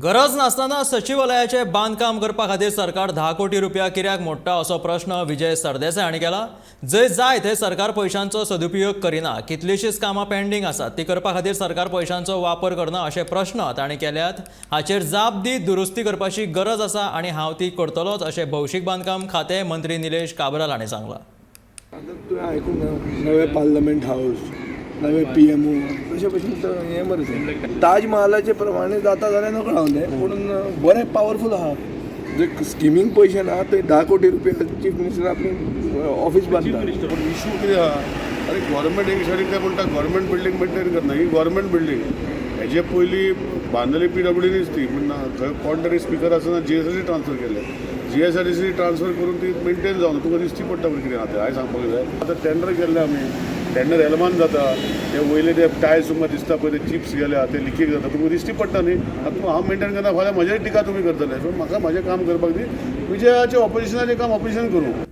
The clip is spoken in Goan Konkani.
गरज नासतना सचिवालयाचें बांदकाम करपा खातीर सरकार 10 कोटी रुपया कित्याक मोडटा, असो प्रश्न विजय सरदेसाय हांणी केला. जंय जाय थंय सरकार पयशांचो सदुपयोग करिना. कितलींशींच कामां पेंडींग आसात, ती करपा खातीर सरकार पयशांचो वापर करना, अशे प्रश्न तांणी केल्यात. हाचेर जाप दीत दुरुस्ती करपाची गरज आसा आनी हांव ती करतलोच, अशें भौशीक बांदकाम खातें मंत्री निलेश काब्राल हांणी सांगलां. आतां तुवें आयकूंक ना, नवें पार्लमेंट हावस, नवें पीएमओ, तशें भशेन तर हें मरे तें ताजमहालाचे प्रमाणे जाता जाल्यार नकळो हांव तें, पूण बरें पावरफूल आहा. जे स्किमींक पयशे ना थंय 10 कोटी रुपया चीफ मिनिस्टर आपलें ऑफीस बांदता. पूण इशू कितें आहा? आरे, गव्हर्मेंट एक सायडीन काय म्हणटा, गव्हर्मेंट बिल्डींग मेंटेन करना. ही गव्हर्मेंट बिल्डींग हेजे पयलीं बांदली पीडब्ल्यूडीनीच ती, पूण ना थंय कोण तरी स्पिकर आसतना जीएसआरडी ट्रान्सफर केले. जीएसआरडीसी ट्रान्सफर करून ती मेंटेन जावना. तुका दिश्टी पडटा पळय कितें आहा तें. हांवें सांगपाक जाय, आतां टेंडर केल्लें आमी, टेंडर एलमान जाता. ते वयले ते टायल्स तुमकां दिसता पळय, ते चिप्स गेल्या, ते लिकेज जाता, तुमकां दिश्टी पडटा न्ही. आतां हांव मेंटेन करना, फाल्यां म्हजेर टिका तुमी करतले. सो म्हाका म्हाजें काम करपाक दी. विजयाचें ऑपोजिशनाचें काम ऑपोजिशन करूं.